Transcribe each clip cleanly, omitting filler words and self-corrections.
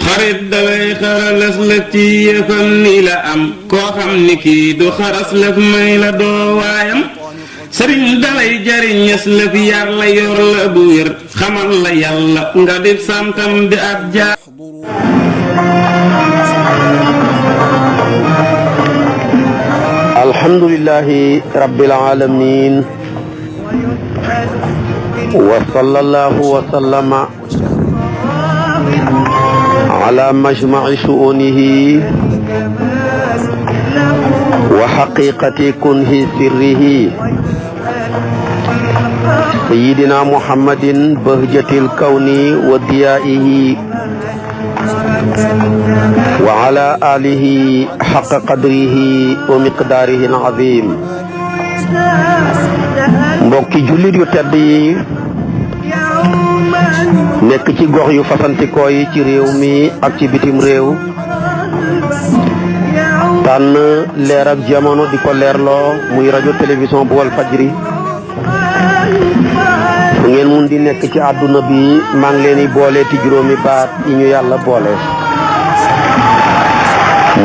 xarit dalay xaralas lëf ci yëfam ni la am koo xam ni kii du xaras lëf may la doo waayam sëriñ dalay jariñes lëf yar la yor la bu wér xamal la yàlla nga def santam di ab jaar alhamdulillahi rabbil alamin wa sallallahu wa sallama ala majma'i shu'unihi wa haqiqati kunhi sirrihi sayyidina muhammadin bahjatil kawni wa diyaihi wa ala alihi haqqa qadrihi wa miqdarihi al-azim mbokki jullit yu tedd yi nekk ci gox yu fasantikoo yi ci réew mi ak ci bitim réew tànn leer ak jamono di ko leerloo muy rajo télévision bu Walfadjri fu ngeen mun di nekk ci àdduna bi maa ngi leen di boole ci juróomi baat yi ñu yàlla boole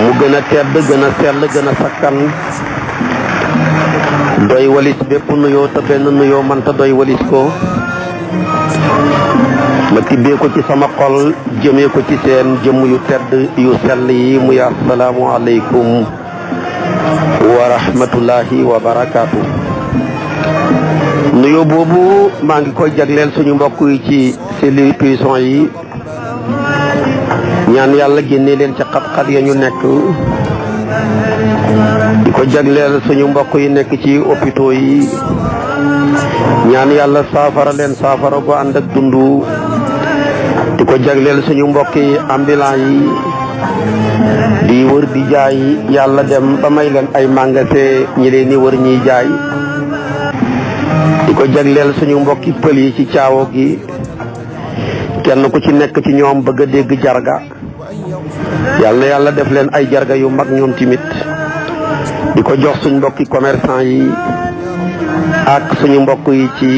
mu gën a tedd gën a sell gën a sakkan doy walis bépp nuyoo te benn nuyoo mënta doy walis ko ma tibbee ko ci sama xol jëmee ko ci seen jëmm yu tedd yu sell yi muy assalaamu aleykum wa rahmatullahi wa barakaatu. nuyoo boobu maa ngi koy jagleel suñu mbokk yi ci cellules prison yi ñaan yàlla génne leen ca xat-xat ya ñu nekk di ko jagleel suñu mbokk yi nekk ci hôpitaux yi ñaan yàlla saafara leen saafara bu ànd ak dundu di ko jagleel suñu mbokk yi ambulant yi di wër di jaay yàlla dem ba may leen ay magasin ñi leen ni wër ñiy jaay di ko jagleel suñu mbokki pël yi ci caawo gi kenn ku ci nekk ci ñoom bëgg a dégg jarga yàlla def leen ay jarga yu mag ñoom timit di ko jox suñu mbokki commerçant yi ak suñu mbokk yi ci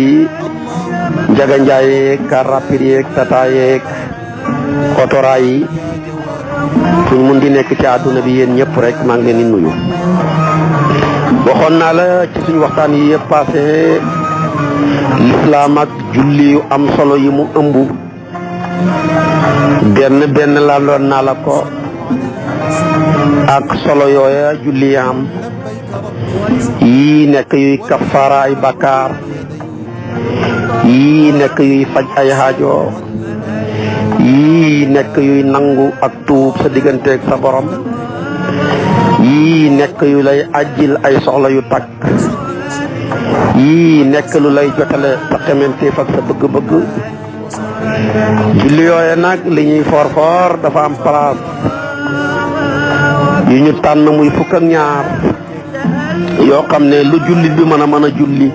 njaga njaay yeeg car rapide yeeg tata yeeg otora yi fuñ mun di nekk ci àdduna bi yéen ñëpp rek maa ngi leen di nuyu. waxoon naa la ci suñu waxtaan yi yëpp passé lislaam ak julli yu am solo yi mu ëmb benn laaloon naa la ko ak solo yooya julli yaam yii nekk yuy kafaara ay bakkaar yii nekk yuy faj ay xaajo yii nekk yuy nangu ak tuub sa digganteeg sa borom yii nekk yu lay ajjil ay soxla yu takk yii nekk lu lay jotale sa xementeef ak sa bëgg-bëgg julli yooye nag li ñuy foor dafa am place yu ñu tànn muy fukk ak ñaar yoo xam ne lu jullit bi mën a julli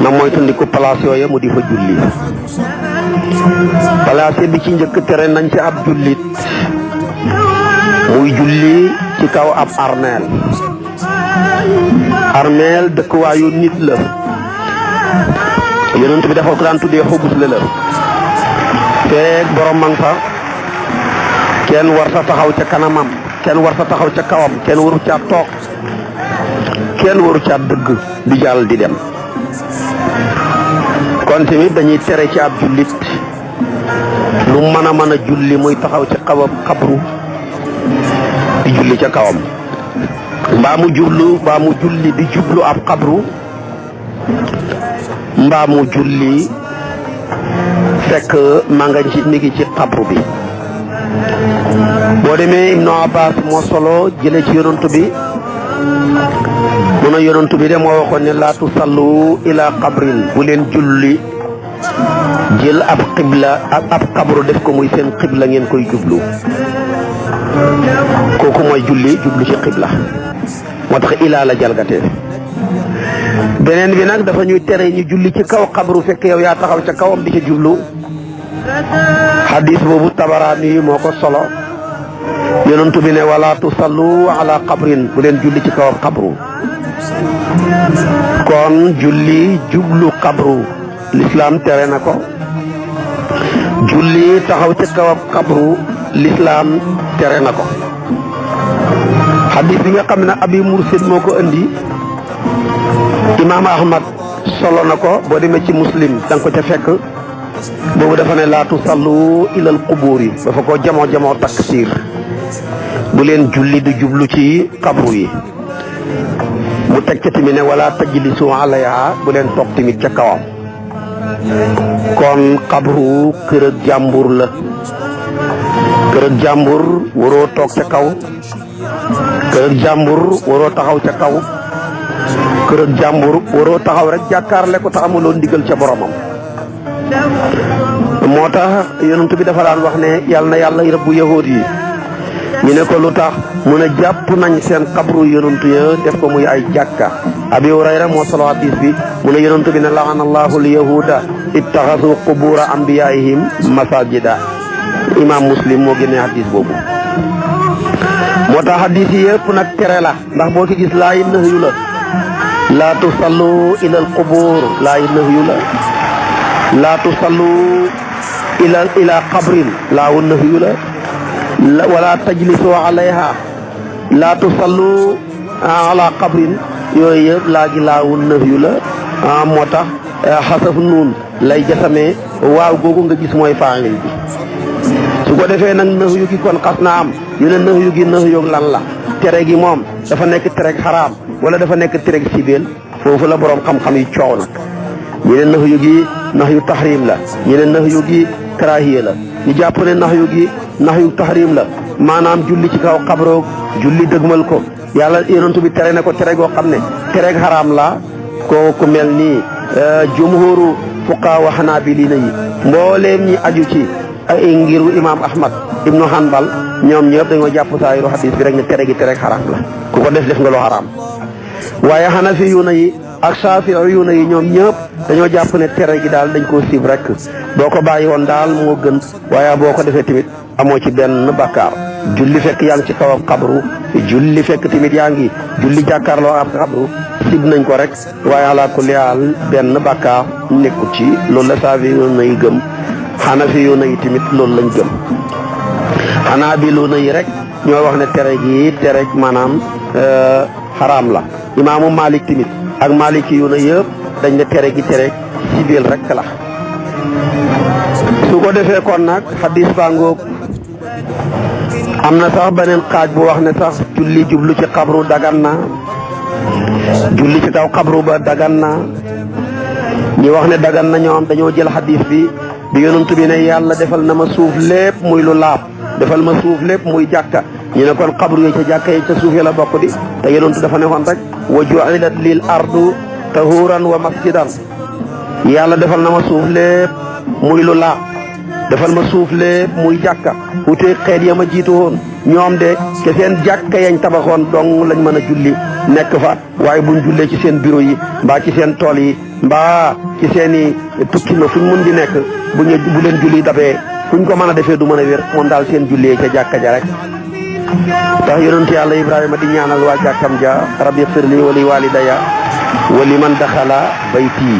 na moytandiku place yooye mu di fa julli. place bi ci njëkk tere nañ ci ab jullit muy julli ci kaw ab armeel dëkkuwaayu nit la yonent bi dafa ko daan tuddee xubus la feek borom man fa kenn war sa taxaw ca kanamam kenn war sa taxaw ca kawam kenn waru ca toog kenn waru ca dëgg di jàll di dem kon tamit dañuy tere ci ab jullit lu mën a julli muy taxaw ci xawam xabru di julli ca kawam mbaa mu julli di jublu ab xabru mbaa mu julli fekk ma nga ci mi ngi ci xabru bi. boo demee Ibnu Abbas moo solo jële ci yonantu bi mu ne yonantu bi de moo waxoon ne laa tusallu ila qabrin bu leen julli jël ab xabru def ko muy seen xibla ngeen koy jublu kooku mooy julli jublu ci xibla moo tax ilaa la jalgatee. beneen bi nag dafa ñuy tere ñu julli ci kaw xabru fekk yow yaa taxaw ca kawam di ca jublu hadis boobu Tabaraani moo ko solo yonent bi ne wala tusallu ala qabrin bu leen julli ci kaw xabru kon julli jublu xabru l'islam tere na ko julli taxaw ci kaw xabru lislaam tere na ko. xadis bi nga xam ne abi mursid moo ko indi imaam ahmad solo na ko boo demee ci muslim da nga ko ca fekk boobu dafa ne laa tusallu ilal qubuur yi dafa ko jamoo taksiir bu leen julli du jublu ci xabru yi. mu teg ca tamit ne wala tajlisu alayha bu leen toog tamit ca kawam. kon xabru kër ak jàmbur la. kër ak jàmbur waroo toog ca kaw. kër ak jàmbur waroo taxaw ca kaw. kër ak jàmbur waroo taxaw rek jàkkaarle ko tax amuloo ndigal ca boromam. moo tax yonent bi dafa daan wax ne yàlla na yàlla rëbbu yahuud yi. ñu ne ko lu tax mu ne jàpp nañ seen xabru yonent ya def ko muy ay jàkka. abi hurayra moo solo hadis bi mu ne yonent bi ne laana allahu al yahuda ittaxasu qubura anbiyaihim masajida. imam muslim moo génnee hadis boobu. moo tax hadis yi yëpp nag tere la ndax boo ci gis laa yi nahyu la. laa tusallu ila al qubur laa yi nahyu la. laa tusallu ila qabrin laa wu nahyu la. wala tajlisu alayha laa tusallu ala qabrin yooyu yëpp laa gi laawu nahyu la. moo tax xasaf nuun lay jasamee waaw googu nga gis mooy faa'il bi. su ko defee nag nahyu gi kon xas naa am ñu ne nahyu gi nahyu lan la. tere gi moom dafa nekk tereg xaraam wala dafa nekk tereg sibeel foofu la borom xam-xam yi coow nag. ñu ne nahyu gi nahyu tahrim la. ñu ne nahyu gi karaahiya la. ñu jàpp ne nahyu gi nahyu tahrim la maanaam julli ci kaw xabroog julli dëgmal ko yàlla yonent bi tere na ko tere goo xam ne tereg xaraam la. ku mel nii jumhuru fuqaa wa xanaabiliina yi mbooleem ñi aju ci ay ngiru imaam ahmad ibnu hanbal ñoom ñëpp dañoo jàpp saayiru hadis bi rek ne tere gi tereg xaraam la ku ko def nga loo xaraam. waaye xanafi yu na yi ak saafi'i yu na yi ñoom ñëpp dañoo jàpp ne tere gi daal dañ koo siib rek boo ko bàyyi woon daal moo gën waaye boo ko defee tamit amoo ci benn bakkaar. julli fekk yaa ngi ci kaw ab xabru julli fekk tamit yaa ngi julli jàkkaarloo ab xabru sib nañ ko rek waaye ala kulli haal benn bakkaar nekkut ci loolu la saafi yu na yi gëm. xanafi yu na yi tamit loolu lañ gëm. xanaa bi lu na yi rek ñoo wax ne tere gi tere maanaam xaraam la. imaamu Malik tamit ak Maliki yu na yëpp dañ ne tere gi tere sibil rek la. su ko defee kon nag xadis baa ngoog am na sax beneen xaaj bu wax ne sax julli jublu ci xabru dagan na julli ci kaw xabru ba dagan na. ñi wax ne dagan na ñoom dañoo jël xadis bi yonent bi ne yàlla defal na ma suuf lépp muy lu laab defal ma suuf lépp muy jàkka ñu ne kon xabru yi ca jàkka yi ca suuf yi la bokk di te yonent dafa ne woon rek wa ju'ilat lil ardu tahuran wa masjidan yàlla defal na ma suuf lépp muy lu laab defal ma suuf lépp muy jàkka wutee xeet ya ma jiitu woon ñoom de ke seen jàkka yañ tabaxoon dong lañ mën a julli nekk fa waaye buñ jullee ci seen bureau yi mbaa ci seen tool yi mbaa ci seen i tukki ma fuñ mun di nekk bu leen julli dabee fuñ ko mën a defee du mën a wér moom daal seen jullee ca jàkka ja rek. tax yonent yàlla Ibrahima di ñaanal waa jàkkam ja rabbi ighfir li wa li walidayya wa liman daxala bayti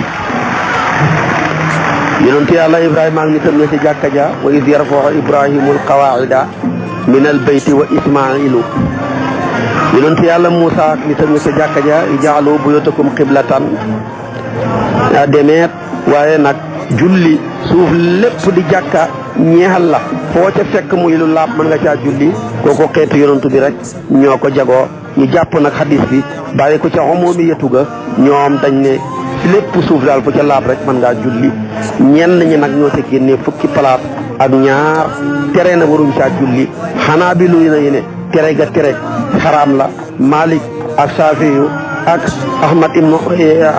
yonent yàlla Ibrahima ak nitam ña ci jàkka ja wa iz yarfa'u Ibrahimul qawaa'ida minal bayti wa Ismaa'ilu yonent yàlla Muusa ak nitam ña ci jàkka ja ij'alu buyutakum qiblatan demeet waaye nag julli suuf lépp di jàkka ñeexal la foo ca fekk muy lu laab mën nga caa julli kooku xeetu yonantu bi rek ñoo ko jagoo ñu jàpp nag xadis bi bàyyi ko ca umumi yetu ga ñoom dañ ne lépp suuf daal fu ca laab rek mën ngaa julli ñenn ñi nag ñoo ca génnee fukki palaat ak ñaar tere na waruñ caa julli xanaa bi luy na yi ne tere ga tere xaraam la Malik ak Saafiyu ak Ahmad ibnu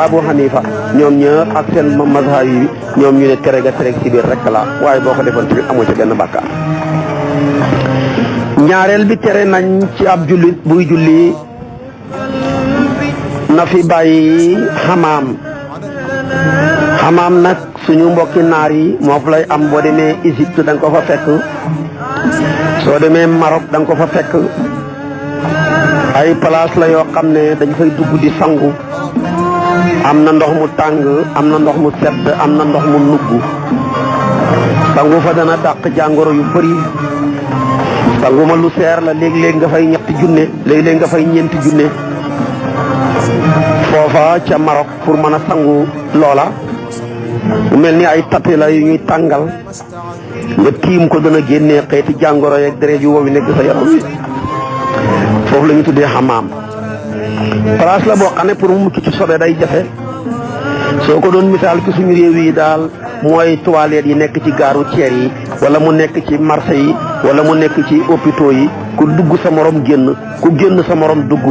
Abu Hanifa ñoom ñëpp ak seen mazhab yi ñoom ñu ne tere ga tere ci biir rek la waaye boo ko defoon tamit amoo ci benn bàkkaar. ñaareel bi tere nañ ci ab jullit buy julli na fi bàyyi xamaam nag suñu mbokki naar yi moo fa lay am boo demee Égypte da nga ko fa fekk soo demee Maroc da nga ko fa fekk ay place la yoo xam ne dañ fay dugg di sangu am na ndox mu tàng am na ndox mu sedd am na ndox mu nugg sangu fa dana dàq jàngoro yu bëri. sangu ma lu seer la léeg-léeg nga fay ñetti junne léeg-léeg nga fay ñeenti junne foofa ca Maroc pour mën a sangu loola mu mel ni ay tapis la yu ñuy tàngal nga tiim ko dana génnee xeeti jàngoro yeeg deret yu wow yi nekk sa yaram wi foofu la ñu tuddee xamaam. place la boo xam ne pour mu mucc ci sobe day jafe soo ko doon misaal ci suñu réew yi daal mooy toilettes yi nekk ci gaaru ceer yi wala mu nekk ci marché yi wala mu nekk ci hôpitaux yi ku dugg sa morom génn ku génn sa morom dugg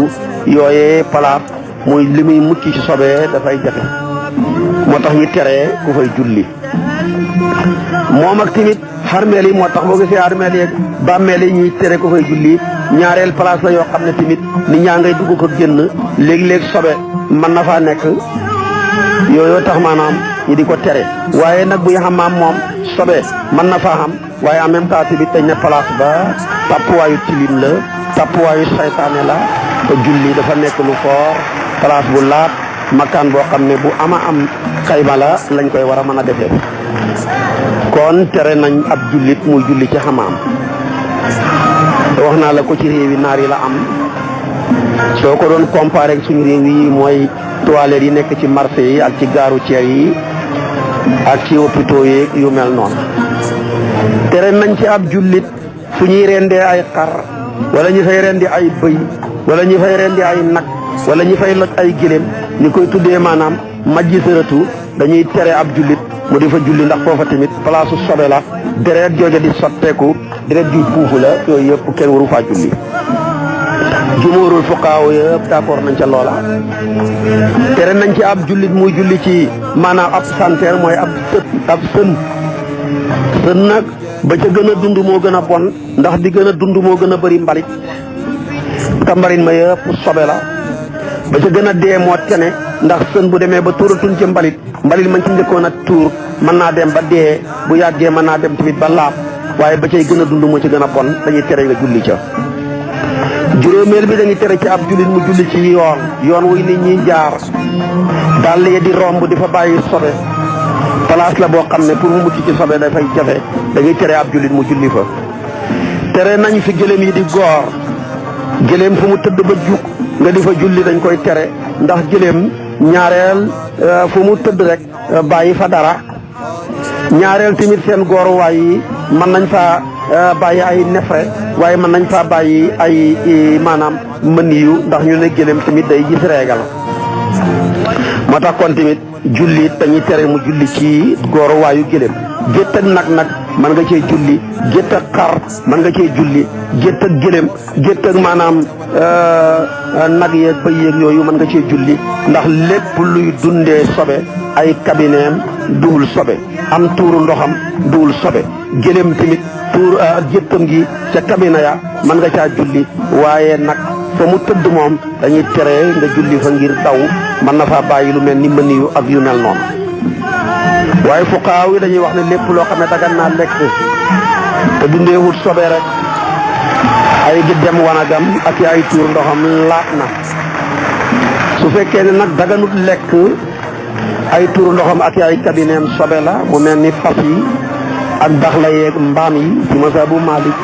yooyee place muy li muy mucc ci sobe dafay jafe moo tax ñu tere ku fay julli. moom ak tamit xarmeel yi moo tax boo gisee xarmeel yi bàmmeel yi ñuy tere ku fay julli ñaareel place la yoo xam ne tamit nit ñaa ngay dugg ko génn léegi-léegi sobe mën na faa nekk yooyu tax maanaam ñi di ko tere. waaye nag buy xamaam moom sobe mën na faa xam waaye en même temps tamit dañ ne place ba tàppuwaayu tilim la tàppuwaayu saytaane la te julli dafa nekk lu foor place bu laat makkaan boo xam ne bu ama am xayma la lañ koy war a mën a defee. kon tere nañ ab jullit muy julli ci xamaam. wax naa la ko ci réew yi naar yi la am soo ko doon comparé ak suñu réew yi mooy toilettes yi nekk ci marché yi ak ci gaaru ceer yi ak ci hôpitaux yi yu mel noonu. tere nañ ci ab jullit fu ñuy rendee ay xar wala ñu fay rendi ay bëy wala ñu fay rendi ay nag wala ñu fay loj ay gëléem ñu koy tuddee maanaam majji sëratu dañuy tere ab jullit mu di fa julli ndax foofa tamit place sobe la deret jooja di sotteeku deret juy puufu la yooyu yëpp kenn waru faa julli. jumóorul fuqaaw yëpp d'accord nañ ca loola. tere nañ ci ab jullit muy julli ci maanaam ab santeer mooy ab sën nag ba ca gën a dund moo gën a bon ndax di gën a dund moo gën a bëri mbalit te mbalit ma yëpp sobe la. ba ca gën a dee moo tene ndax sën bu demee ba tuuratuñ ci mbalit man ci njëkkoon a tuur mën naa dem ba dee bu yàggee mën naa dem tamit ba laab waaye ba cay gën a dund moo ci gën a bon dañuy tere nga julli ca. juróomeel bi dañuy tere ci ab jullit mu julli ci yoon wuy nit ñi jaar dàll yi di romb di fa bàyyi sobe place la boo xam ne pour mu mucc ci sobe dafay jafe dañuy tere ab jullit mu julli fa. tere nañ fi gëléem yi di goor gëléem fu mu tëdd ba jug nga di fa julli dañ koy tere ndax gëléem ñaareel fu mu tëdd rek bàyyi fa dara ñaareel tamit seen gooruwaay yi mën nañ faa bàyyi ay nefre waaye mën nañ faa bàyyi ay maanaam mën yu ndax ñu ne gëléem tamit day gis reegal moo tax kon tamit julli dañuy tere mu julli ci gooruwaayu gëléem. gétt ak nag mën nga cee julli gétt ak xar mën nga cee julli gétt ak gëléem gétt ak maanaam nag yeeg bëy yeeg yooyu mën nga cee julli ndax lépp luy dundee sobe ay kabineem duwul sobe am tuuru ndoxam duwul sobe gëléem tamit tuur géttam gi ca kabina ya mën nga caa julli waaye nag fa mu tëdd moom dañuy tere nga julli fa ngir daw mën na faa bàyyi lu mel ni mën yu ak yu mel noonu. waaye fuqaaw yi dañuy wax ne lépp loo xam ne dagan naa lekk te dundeewut sobe rek ay di dem wanagam ak ay tuur ndoxam laat na. su fekkee ne nag daganut lekk ay tuur ndoxam ak ay kabineem sobe la mu mel ni fas yi ak daxla yeeg mbaam yi ci mazhabu Maalik.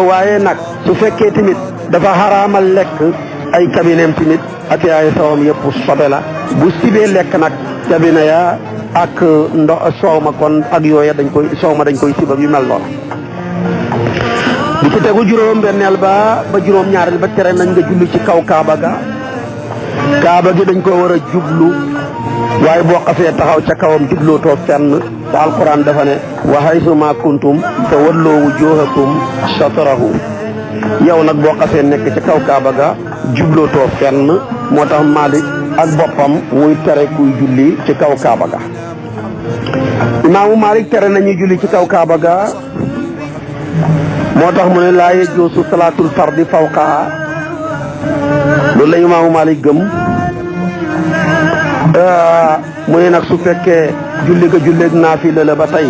waaye nag su fekkee tamit dafa xaraamal lekk ay kabineem tamit ak ay sawam yëpp sobe la bu sibee lekk nag kabine ya ak ndox soow ma kon ak yooya dañ koy sibak yu mel noonu. bi ci tegu juróom benneel ba juróom ñaareel ba tere nañ nga julli ci kaw kaaba gi dañ ko war a jublu waaye boo xasee taxaw ca kawam jublootoo fenn te alquran dafa ne wa haysu ma kuntum fa walloo wujuhakum shatrahu. yow nag boo xasee nekk ca kaw kaaba ga jublootoo fenn moo tax Malik ak boppam muy tere kuy julli ci kaw kaaba ga. imaamu Malik tere nañuy julli ci kaw kaaba ga moo tax mu ne laa yajuuzu salaatul fardi fawqaha loolu la imaamu Malik gëm. mu ne nag su fekkee julli ga julleeg naafila la ba tey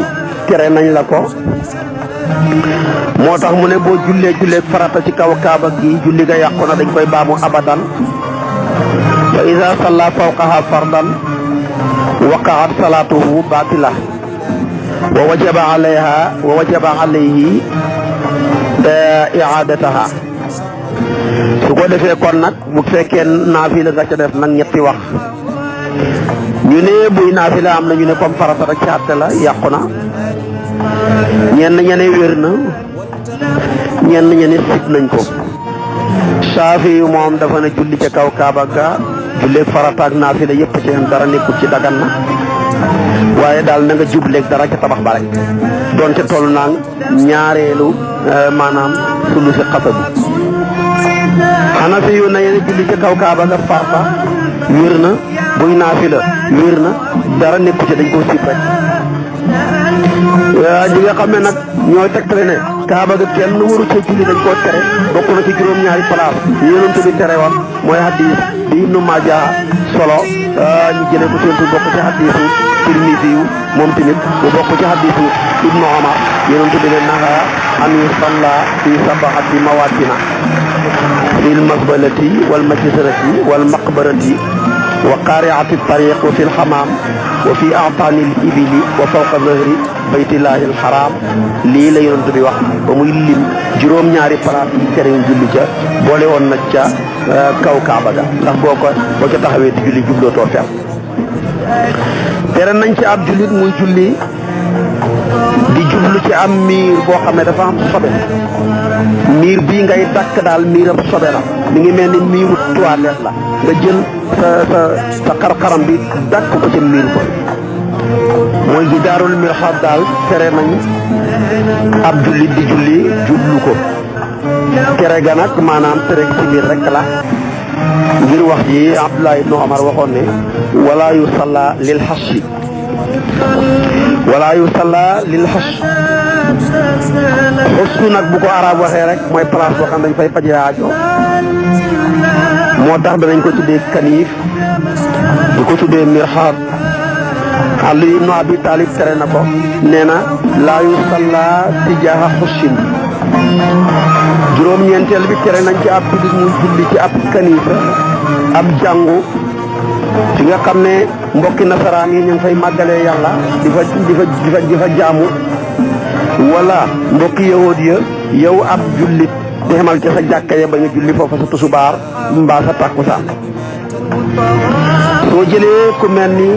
tere nañ la ko moo tax mu ne boo julleeg farata ci kaw kaaba gi julli ga yàqu na dañ koy baamu abadan. wa iza salla fawqaha fardan waqaat salaatuhu baatila wa wajaba alayhi i'adataha su ko defee kon nag bu fekkee naafila nga ca def nag ñetti wax ñu ne buy naafila am na ñu ne comme farata rek ci àtte la yàqu na ñenn ñene wér na ñenn ñene sit nañ ko Saafi yu moom dafa ne julli ca kaw Kaaba ga julleeg farata ak naafila yëpp ci am dara nekkul ci dagan na waaye daal na nga jubleeg dara ca tabax ba rek doon ca toll naa ñaareelu maanaam sulu si xasa bi Hanafi yu ne julli ca kaw Kaaba ga farata wér na buy naafila wér na dara nekku ci dañ koo sib rek ñi nga xam ne nag ñooy tegtale ne Kaaba ga kenn waru ca julli dañ koo tere bokk na ci juróom-ñaari place yonent bi tere woon mooy hadis bi Ibnu Maaja solo ñu jëlee ko seentu bokk ci hadisu Tirmisi yu moom tamit mu bokk ci hadisu Ibnu Omar yonent bi ne naha an yusalla fi sab'ati mawaatina fil masbalati wal majzarati wal maqbarati wa qari'ati tariq wa fil hamam wa fi a'tani al ibili wa fawqa dhahri baytillahi al haram lii la yonent bi wax ba muy lim juróom-ñaari palaas yi tere ñu julli ca boole woon na ca kaw Kaaba ga ndax boo ca taxawee di julli jublootoo fer tere nañ ci ab jullit muy julli di jublu ci am miir boo xam ne dafa am sobe miir bii ngay dakk daal miiram sobe la mi ngi mel ni miiru toilette la nga jël sa xar-xaram bi dakk ko ca miir ko mooy ji daarul mirxaab daal tere nañ ab jullit di julli jublu ko tere ga nag maanaam tere ci biir rek la ngir wax ji Abdullah ibnu Omar waxoon ne wala yusalla lil xashi xusku nag bu ko arab waxee rek mooy place boo xam dañ fay fajee aajo moo tax danañ ko tuddee kaniif di ko tuddee mirxaab Ali ibnu Abi Talib tere na ko nee na laa yusalla tijaaha xussin juróom-ñeenteel bi tere nañ ci ab jullit muy julli ci ab kaniisa ab jàngu fi nga xam ne mbokki nasaraan yi ñu ngi fay màggalee yàlla di fa jaamu wala mbokki yahood ya yow ab jullit di xamal ca sa jàkka ya ba nga julli foofa sa tusubaar mbaa sa takkusaan soo jëlee ku mel ni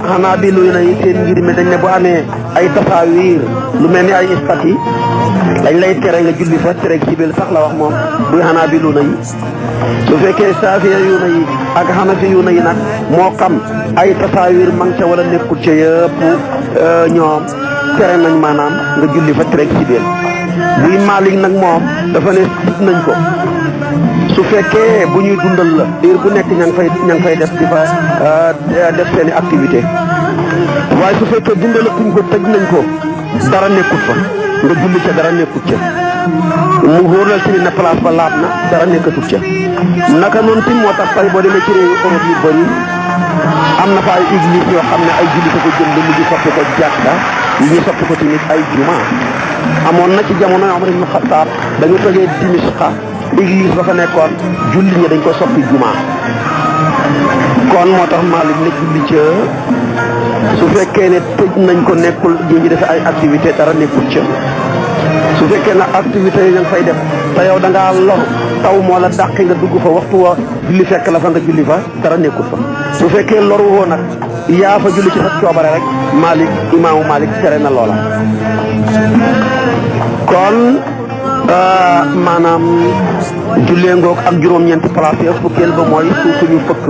xanaa bi luy na yi seen ngir mi dañ ne bu amee ay tasaawiir lu mel ni ay istati dañ lay tere nga julli fa tere sibil sax la wax moom buy xanaa bi lu na yi su fekkee saafiya yu na yi ak xanafi yu na yi nag moo xam ay tasaawiir mang ca wala nekkul ca yëpp ñoom tere nañ maanaam nga julli fa tere sibil buy Maalik nag moom dafa ne sit nañ ko su fekkee bu ñuy dundal la diir bu nekk ña ngi fay def di fa def seeni activité waaye su fekkee dundalatuñ ko tëj nañ ko dara nekkut fa nga julli ca dara nekkut ca mu wóoral ci ne place ba laab na dara nekkatut ca naka noonu tim moo tax tey boo demee ci réewu Europe yu bëri am na fa ay église yoo xam ne ay julli ko jënd mu ngi soppi ko jàkka yi ñu soppi ko tamit ay juma amoon na ci jamono Omar ibn Khattab dañu tojee Dimashqa église ba fa nekkoon julli ñi dañ ko soppi juma kon moo tax Maalik ne julli ca su fekkee ne tëj nañ ko nekkul ñu def ay activité dara nekkul ca su fekkee na activité yi nga fay def te yow da ngaa lor taw moo la dàqi nga dugg fa waxtu wa julli fekk la fa nga julli fa dara nekkul fa su fekkee loru woo nag yaa fa julli ci sa coobare rek imaamu Maalik tere na loola kon maanaam jullee ngoog ak juróom-ñeenti place ya fukkeel ba mooy suñu fëkk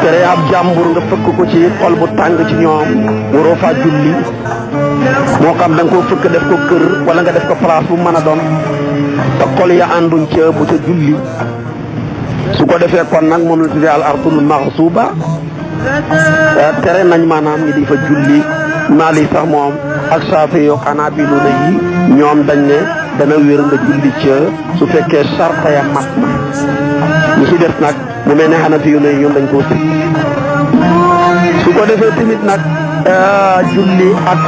tere ab jàmbur nga fëkk ko ci xol bu tàng ci ñoom waroo faa julli moo xam da nga koo fëkk def ko kër wala nga def ko place bu mën a doon te xol ya ànduñ ca bu ca julli su ko defee kon nag moom la tuddee al ardul maxsuba tere nañ maanaam ñi di fa julli Maalik sax moom ak Saafi yoo xanaa bi lu na yi ñoom dañ ne dana wér nga julli ca su fekkee sarta ya mat na ñu ci def nag mu mel ne Hanafi yu ne ñoom dañ koo si su ko defee tamit nag julli ak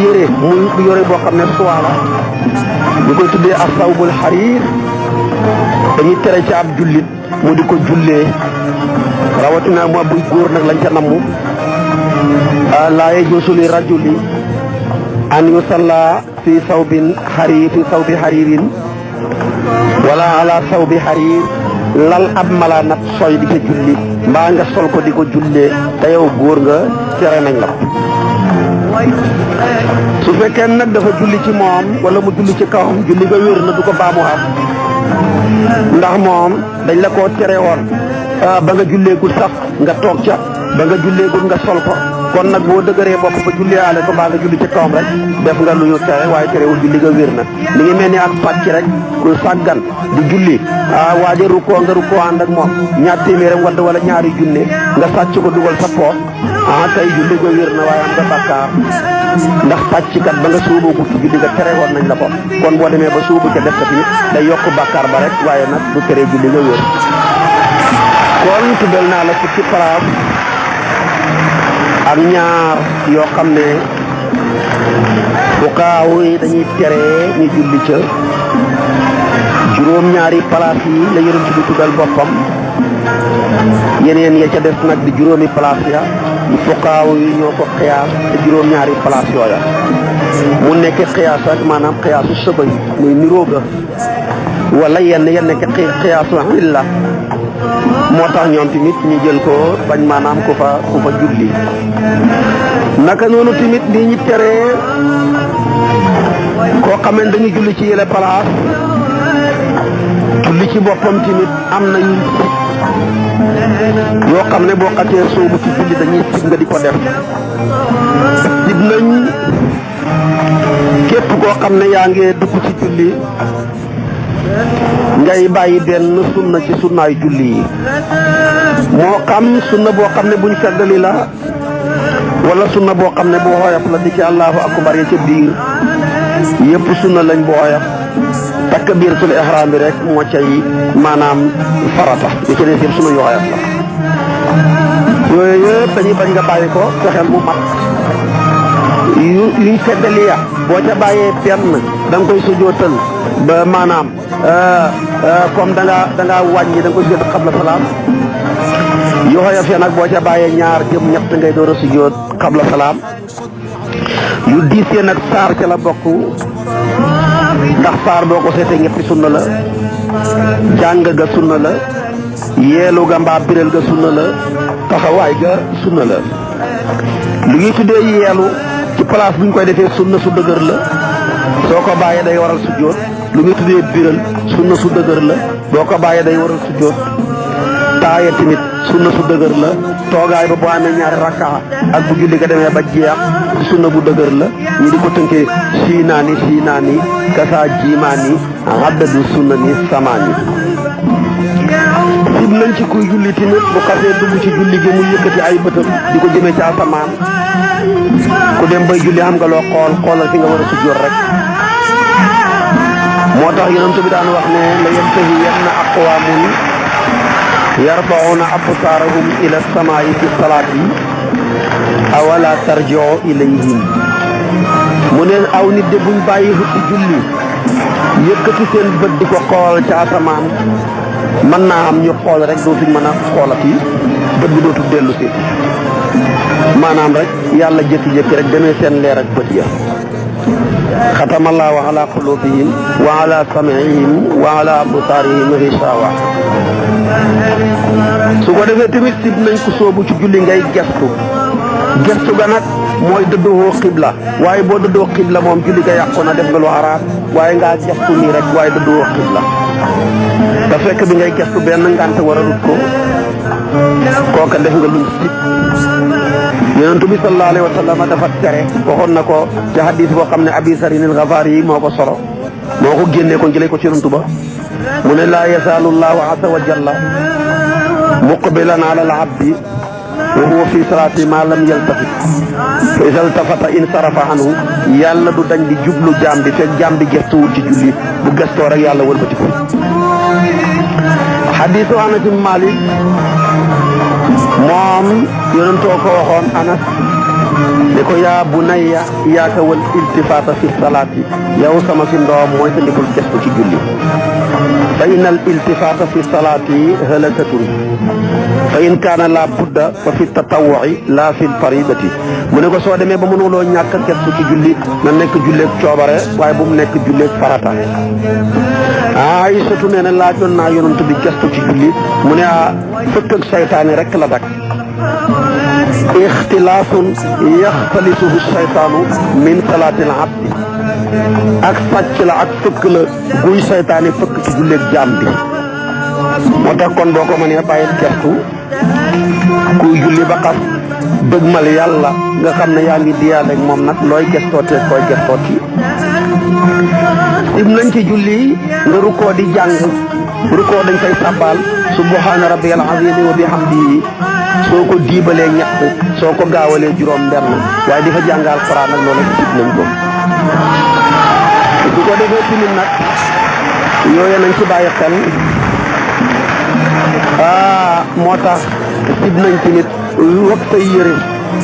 yére muy yére boo xam ne soie la ñu koy tuddee as-sawbul hariir dañuy tere ci ab jullit mu di ko jullee rawatina mu buy góor nag lañ ca namm laa yajuuzu li rajuli an yusalla fi sawbi hariirin wala ala sawbi hariir lal ab malaanat sooy di ko julli mbaa nga sol ko di ko jullee te yow góor nga tere nañ la ko. su fekkee nag dafa julli ci moom wala mu julli ci kawam julli nga wér na du ko baamuwaat ndax moom dañ la koo tere woon ba nga julleegul sax nga toog ca ba nga julleegul nga sol ko kon nag boo dëgëree bopp ba julliyaale ko baa nga julli ci kawam rek def nga lu ñu tere waaye terewul julli nga wér na. mi ngi mel ni ak pàcc rek ku sàggan di julli waaje rukkoo nga rukkoo ànd ak moom ñaar téeméeram wadd wala ñaari junne nga sàcc ko dugal sa poos tey julli nga wér na waaye am nga bàkkaar ndax pàcckat ba nga suubu ko ci julli nga tere woon nañ la ko kon boo demee ba suubu ca def ko tamit day yokk bàkkaar ba rek waaye nag du tere julli nga wér. kon tuddal naa la fukki palaas ak ñaar yoo xam ne fuqaaw yi dañuy tere ñu julli ca juróom-ñaari palaas yi la yonent bi tuddal boppam yeneen ya ca des nag di juróomi palaas ya fuqaaw yi ñoo ko xiyaas te juróom-ñaari palaas yooya mu nekk xiyaas ak maanaam xiyaasu sëba yi muy niróoga wala yenn nekk xiyaasu illa moo tax ñoom tamit ñu jël ko bañ maanaam ku fa julli naka noonu tamit li ñu teree koo xamee dañu julli ci yële palaas julli ci boppam tamit am na yu yoo xam ne boo xasee soobu ci julli dañuy sib nga di ko def sib nañ képp koo xam ne yaa ngi dugg ci julli ngay bàyyi benn sunna ci sunnaay julli yi moo xam sunna boo xam ne buñ feddali la wala sunna boo xam ne bu woyof la di ci allahu akbar ya ca biir yëpp sunna lañ bu woyof takbiratul ihram bi rek moo cay maanaam farata yi ci des yëpp sunna yu woyof la yooyu yëpp dañuy bañ nga bàyyi ko fexeel mu mat yuñ feddali ya boo ca bàyyee benn da nga koy sujootal ba maanaam comme da ngaa wàññi da nga koy sujjóot xabla salaam yoo xoyof ya nag boo ca bàyyee ñaar jëm ñett ngay door a sujjóot xabla salaam yu diisee nag saar ca la bokk ndax saar boo ko seetee ñetti sunna la jàng ga sunna la yeelu ga mbaa biral ga sunna la taxawaay ga sunna la lu ñuy tuddee yeelu ci place bu ñu koy defee sunna su dëgër la soo ko bàyyee day waral sujjóot lu ñuy tuddee biral sunna su dëgër la boo ko bàyyee day waral sujjóot taaya tamit sunna su dëgër la toogaay ba boo amee ñaari rakka ak bu julli ga demee ba jeex sunna bu dëgër la ñi di ko tënkee siinaani kasaa jiimaani addadu sunna ni samaani sib nañ ci kuy julli tamit bu xasee dugg ci julli gi mu yëkkati ay bëtam di ko jëmee ci asamaan ku dem bay julli xam nga loo xoolal fi nga war a sujjóot rek moo tax yonent bi daan wax ne la yantahiyanna aqwaamun yarfa'una absaarahum ila samaa'i fi salaati awala tarji'u ilayhim mu ne aw nit de buñ bàyyi ci julli yëkkati seen bët di ko xool ca asamaan mën naa am ñu xool rek dootuñ mën a xoolati bët bi dootul dellu si maanaam rek yàlla jékki-jékki rek demee seen leer ak bët ya xatamallaahu ala qulubihim wa ala sam'ihim wa ala absaarihim ghishawa su ko defee tamit sib nañ ko soobu ci julli ngay gestu ga nag mooy dëddoo xibla waaye boo dëddoo xibla moom julli ga yàqu na def nga lu xaraam waaye ngaa gestu nii rek waaye dëddoo xibla te fekk bi ngay gestu benn ngant waralut ko kooka def nga luñ sib yonent bi sallallahu alayhi wa sallam dafa tere waxoon na ko ci hadis boo xam ne Abi Sarin al-Ghafari yi moo ko solo moo ko génnee ko jëlee ko ci yonent ba mu ne laa yazaalu llahu azza wa jalla muqbilan ala al-abdi wa huwa fi salaati ma lam yaltafit fa iza iltafata insarafa anhu yàlla du dañ di jublu jaam bi fekk jaam bi gestuwul ci julli bu gestoo rek yàlla wëlbati ko hadisu Anas bin Malik moom yonentoo ko waxoon Anas ne ko yaa bunayya iyaaka wal iltifaata fi salaati yow sama si ndoom mooy te ndikul gestu ci julli fa innal iltifaata fi salaati halakatun fa in kaana la budda fa fi tatawwu'i la fi faridati mu ne ko soo demee ba mënuloo ñàkk gestu ci julli na nekk julleeg coobare waaye bu mu nekk julleeg farata Aysatu nee na laajoon naa yonent bi gestu ci julli mu ne fëkk ak saytaane rek la dak ixtilaasun yaxtalisuhu saytaanu min salaatil abdi ak sàcc la ak fëkk la guy saytaane fëkk ci julleeg jaam bi moo tax kon boo ko mënee bàyyil gestu kuy julli ba xas dëgmal yàlla nga xam ne yaa ngi diyaale ak moom nag looy gestootee koy gestooti ib nañ ci julli nga rukkoo di jàng rukkoo dañ koy sàbbaal subhaana rabbiyal aziim wa bihamdihi soo ko diibalee ñett soo ko gaawalee juróom benn waaye di fa jàngal Alxuraan nag loolu sib nañ ko su ko defee tamit nag yooyu nañ ci bàyyi xel moo tax sib nañ tamit wax sa yére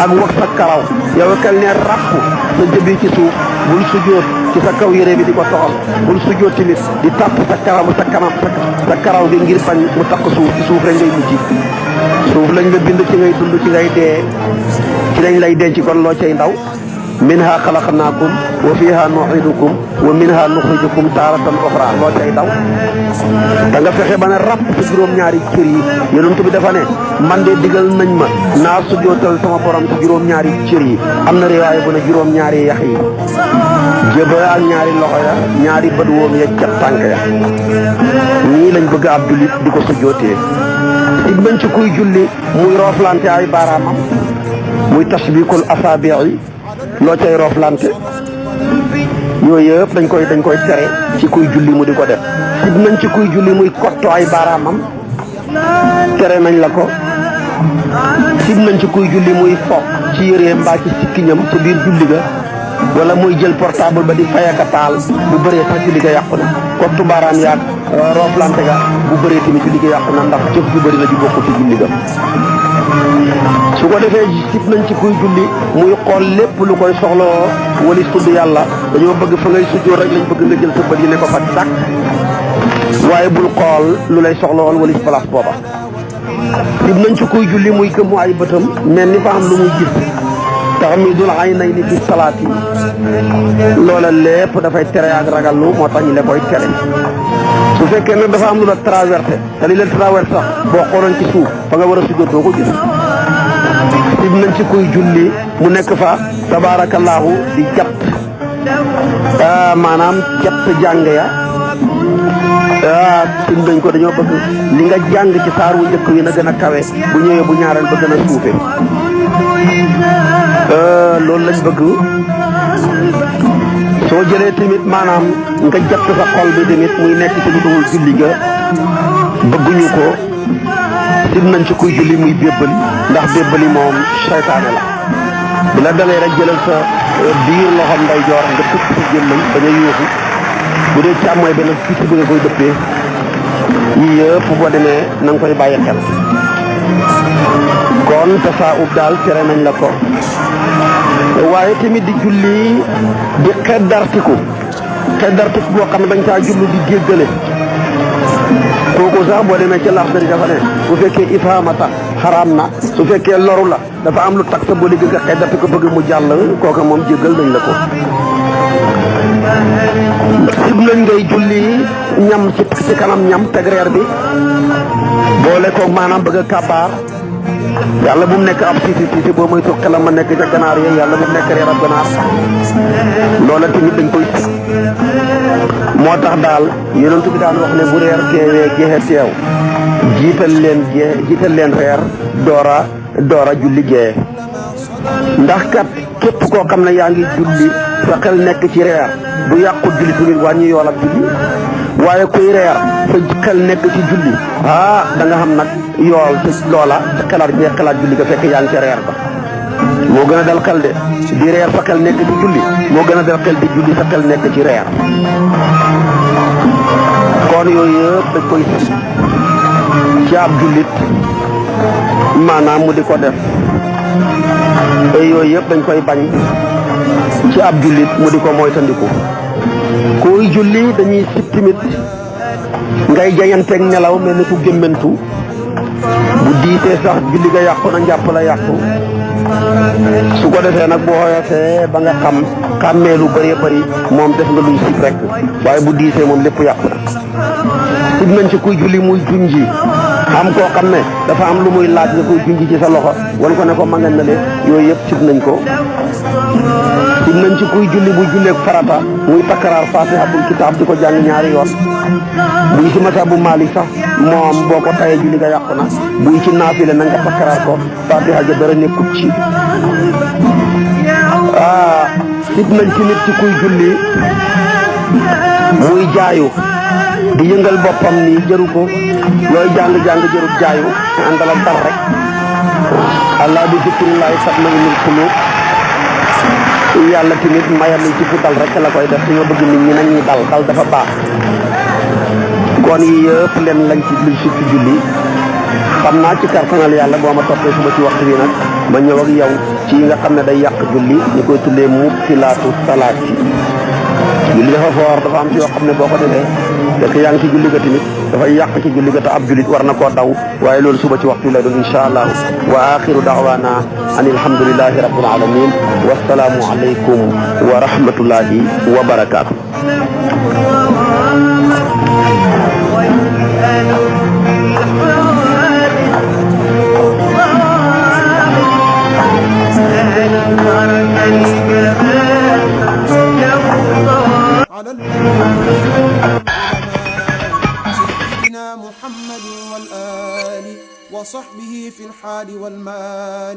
ak wax sa karaw yow kal ne ràpp sa jëbi ci suuf bul sujjóot ci sa kaw yére bi di ko toxal bul sujjóot tamit di tàpp sa karaw sa karaw gi ngir bañ mu takk suuf ci suuf rek ngay mujj suuf lañ la bind ci ngay dund ci ngay dee ci lañ lay denc kon loo cay ndaw minha xalaqnaakum wa fiha nu'idukum wa minha nuxrijukum taaratan uxra loo cay daw da nga fexe ba ne ràpp sa juróom-ñaari cër yi yonent bi dafa ne man de digal nañ ma naa sujootal sama borom ci juróom-ñaari cër yi am na riwaaya bu ne juróom-ñaari yax yi jëba ak ñaari loxo ya ñaari bët woom ya cat tànk ya ñii lañ bëgg ab jullit di ko sujootee dig nañ ci kuy julli muy rooflante ay baaraamam muy tasbikul asaabi'i loo cay rooflante yooyu yëpp dañ koy tere ci kuy julli mu di ko def sib nañ ci kuy julli muy kotto ay baaraamam tere nañ la ko sib nañ ci kuy julli muy fo ci yëree mbaa ci sikkiñam ci biir julli ga wala muy jël portable ba di fayaka taal bu bëree sax julli ga yàqu na kottu baaraam yaag rooflante ga bu bëree tamit julli ga yàqu na ndax jëf ju bëri la ju bokk ci julli ga su ko defee sib nañ ci kuy julli muy xool lépp lu koy soxloo walis tudd yàlla dañoo bëgg fa ngay sujjóot rek lañ bëgg nga jël sa bët yi ne ko fa tàkk waaye bul xool lu lay soxlool walis place booba sib nañ ci kuy julli muy gëmmu ay bëtam mel ni fa am lu muy gis taxmidul aynayni fi salaat yi loola lépp dafay tere ak ragallu moo tax ñu la koy tere su fekkee nag dafa am lu la traversé te li la traversé sax boo xooloon ci suuf fa nga war a sujjóot doo ko gis sib nañ ci kuy julli mu nekk fa tabaarakallaahu di jat maanaam jat jàng ya sib nañ ko dañoo bëgg li nga jàng ci saar wu njëkk wi na gën a kawe bu ñëwee bu ñaareel ba gën a suufe loolu lañ bëgg soo jëlee tamit maanaam nga jat sa xol bi tamit muy nekk ci lu dul julli ga bëgguñu ko sib nañ ci kuy julli muy bébbali ndax bébbali moom seytaane la bi la dalee rek jëlal sa biir loxom nday joor nga tëpp sa gémmañ bañ a yuuxu bu dee càmmooy benn picc bi nga koy dëppee yii yëpp boo demee na nga koy bàyyi xel kon tasaawub daal tere nañ la ko waaye tamit di julli di xeddartiku boo xam ne dañ caa jullu di jéggale kooku sax boo demee ci lax dari dafa ne bu fekkee ifhamata xaraam na su fekkee loru la dafa am lu tax sa boo ligg nga xeddarti ko bëgg mu jàll kooku moom jéggal nañ la ko sib nañ ngay julli ñam ci kanam ñam teg reer bi boole ko maanaam bëgg a kabaar yàlla bu mu nekk ab siisi boo muy tuq la ma nekk ca ganaar yi yàlla bu mu nekk reer ab ganaar loola tamit dañ koy sib moo tax daal yonent bi daan wax ne bu reer teewee gexe teew jiital leen reer doora julli gexe ndax kat képp koo xam ne yaa ngi julli sa xel nekk ci reer bu yàqut julli tamit wàññi yool ak julli waaye kuy reer sa xel nekk ci julli da nga xam nag yool ci loola sa xelaat julli ga fekk yaa ngi ca reer ba moo gën a dal xel de di reer sa xel nekk ci julli moo gën a dal xel di julli sa xel nekk ci reer kon yooyu yëpp dañ koy ci ab jullit maanaam mu di ko def te yooyu yëpp dañ koy bañ ci ab jullit mu di ko moytandiku. kuy julli dañuy sib timit ngay jayanteeg nelaw mel ni ku gémmantu bu diisee sax julli ga yàqu na njàpp la yàqu. su ko defee nag boo xoyofee ba nga xàmmee lu bëree bëri moom def nga luñ sib rek waaye bu diisee moom lépp yàqu na. sib nañ ci kuy julli muy junji am koo xam ne dafa am lu muy laaj nga koy junji ci sa loxo wan ko ne ko ma ngeen na le yooyu yëpp sib nañ ko. sib nañ ci kuy julli bu julleeg farata muy takkaraar faatihatul kitaab di ko jàng ñaari yoon. buy ci masa bu Maalik sax moom boo ko tayee julli nga yàqu na. buy ci naafile na nga takkaraar ko faatiha ja dara nekkut ci. sib nañ ci nit ci kuy julli muy jaayu di yëngal boppam nii jëru ko looy jàng jërut jaayu àndal ak dal rek. allah bi zikrillahi tatma'innul qulub. yàlla tamit mayal nañ ci fu dal rek la koy def dañoo bëgg nit ñi nañuy dal dafa baax. kon yi yëpp leen lañ ci luñ ci julli xam naa ci kartanal yàlla boo ma toppee suba ci waxtu bi nag ma ñëw ak yow ci yi nga xam ne day yàq julli ñu koy tuddee mubtilaatu salaat yi. julli dafa foor dafa am ci yoo xam ne boo ko defee fekk yaa ngi ci julli ga tamit dafay yàq ci julli ga te ab jullit war na koo daw waaye loolu suba ci waxtu lay doon insha allah. wa axiru da'wana an alhamdulillahi rabbil alamin wassalaamu alaykum wa rahmatullahi wa barakaatu. سيدنا محمد والآل وصحبه في الحال والمال.